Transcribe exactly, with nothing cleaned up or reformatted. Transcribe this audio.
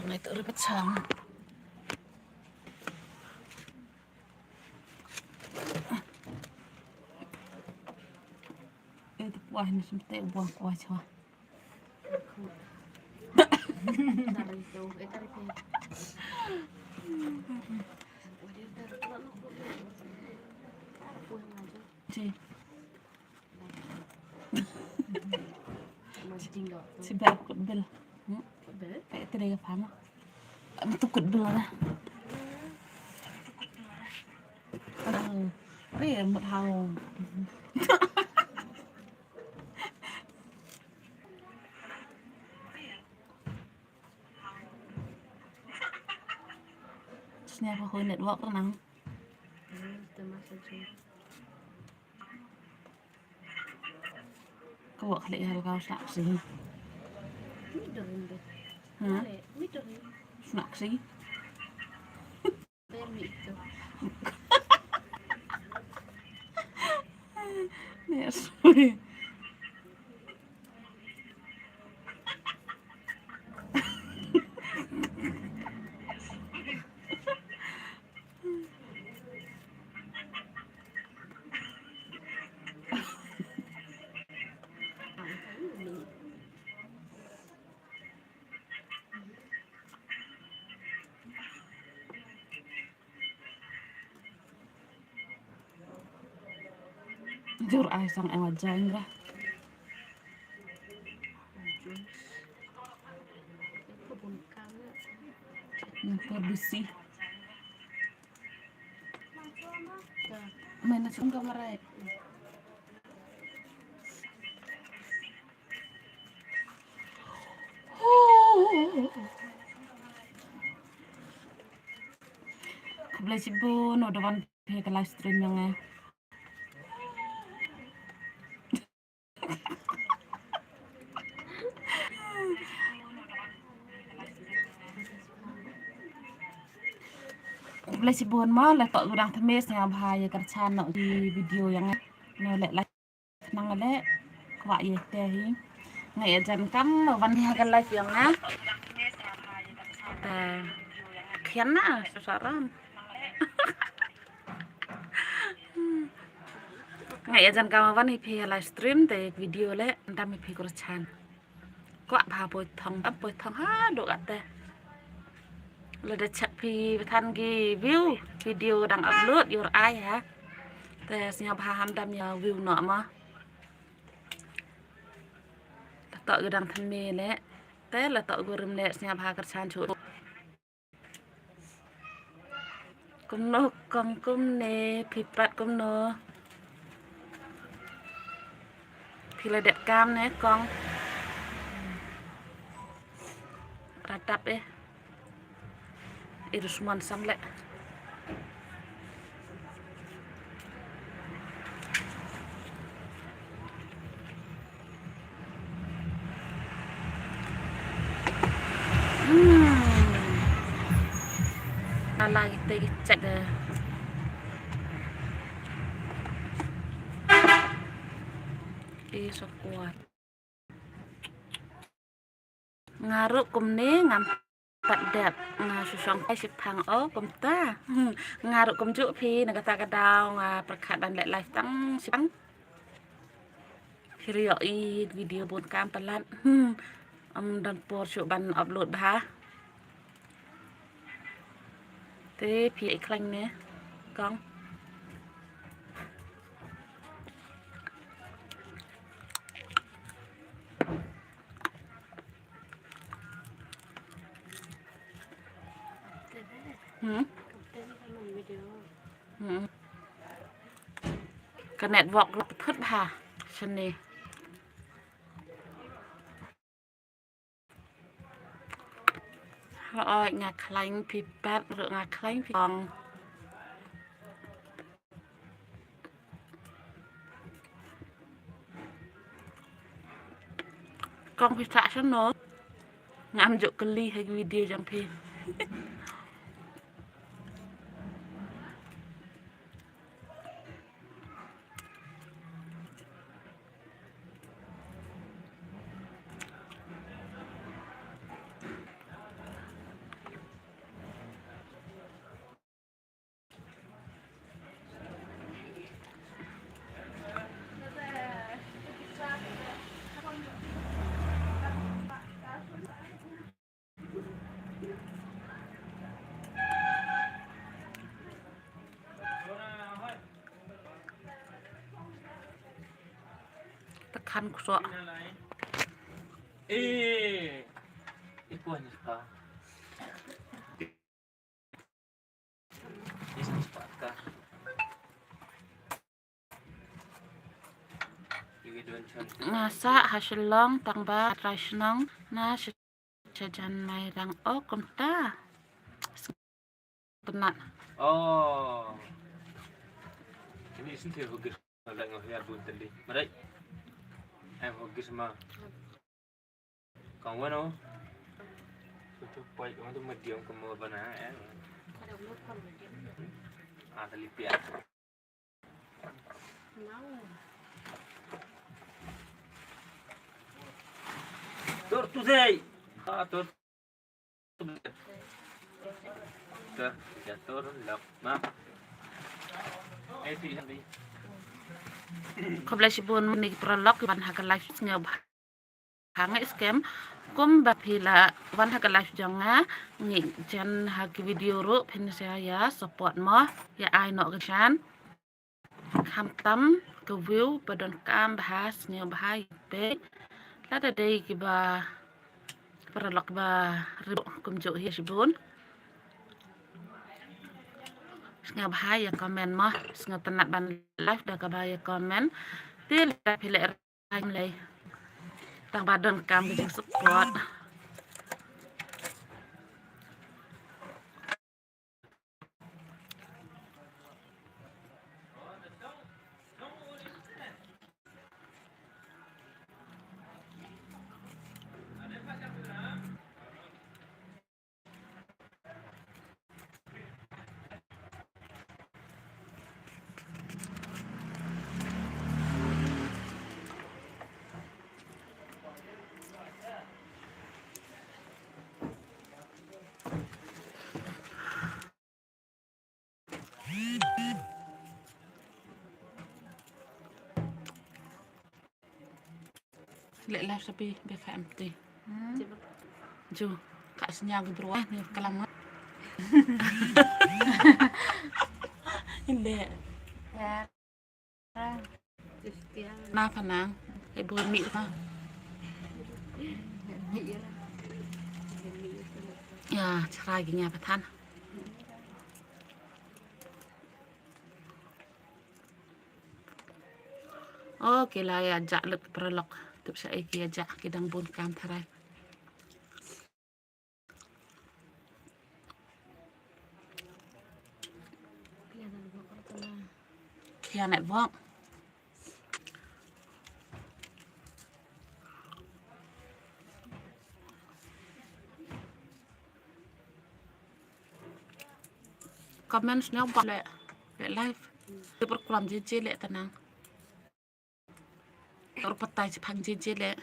Ito ri pachang. Eh, tu kuah ni semte buang kuah chwa. Ji. Si ber kut bil. Hmm? Pe tiri ka pama. Em, tu kut bil lah. Em, pe mut hau. Sini apa kau network nang? Ka wak khlieh hal kau snak si. Midor ni. Ha? Midor ni. Snak si. Ber mi itu. Yes. Jur ai sang em ajain ra. Nang produksi. Mana sung ka marai. Khublei shibun, udah wan phi ka live stream ïa nga. Khublei shibun mo, la toh gu dang thymme sngewbha ïa kyrchan noh ki video ïa nga. Noh leh like. Nang leh kwah ïa te hi. Nga ïa jan kam wan hi ha ka live ïa nga. Te khian na sa sa ram. Nga ïa jan kam wan hi phi ha live stream te video leh ndam hi phi kyrchan. Kwah bha poi thong, tam poi thong haduh katte. Lada check phi ba than ki view video dang upload ïoh rai ha. Te sngewbha ham dam ïa view noh ma. La toh gu dang thymme leh. Te la toh gu rim leh sngewbha kyrchan shuh. Kumno kong kumne, phi pat kumno? Phi la dep kam ne kong? Radap eh. Irus mon sam leh. Hmm. Ala kita ki check deh. Eh, so kuat. Nga ruh kumne ngam pat dep, nga shu shong kai shiphang o kumta. Nga ruh kumjuh phi na kata ka daw nga pyrkhat ban leh live tang shiphang. Phi ïohi video bun kam palat. Ym don por shuh ban upload bha. Te phi ïa khlaiñ ne kong. Hmm. Hmm. Ka network ruh thut bha shane. Hooid nga khlaiñ phi pat ruh nga khlaiñ phi kong. Kong phi sah shano? Ngam ju kylli ha ki video jong phi. Tekan kusok. Eh, ikuan pa. Nga sah ha Shillong tang ba trai shnong na Shajan Mairang. Oh, kumta. Tenat. Oh. Ini sendiri bagus. Lak ngau hiar bun tadi. Marai. Em bagus ma. Kang wano. Tutu pai kang tu medium kemo bana eh. Ah, tali pia. Tur tu sei. Ah, tur. Khublei shibun ïa ki paralok wan ha ka live, sngewbha ngeit skhem kumba phi la wan ha ka live jong nga, ngeit jan ha ki video ruh phin sa ïa support mo, ïa ai noh ka jan. Khamtam ka view ba donkam bha, sngewbha ïa peit. Lada dei kiba paralok ba rit kumjuh hi shibun, sngewbha ïa comment mo, sngewtynnat ban live da kaba ïa comment. Te lada phi leh ai lei. Tang ba donkam ka jingsupport. Leh live sapi be ka empty. Ju ka snya gi bro ni kalam. Inde. Na panang e bu mi ha. Ya, chrai gi nya pathan. Oh, ki la ïa jah lut ki paralok. Tip sha ei ki ïa jah, ki dang bun kam tharai. Ki ïa network. Comment sngewbha leh, leh live. Te program je je leh tenang. Tor patai chipang je je leh.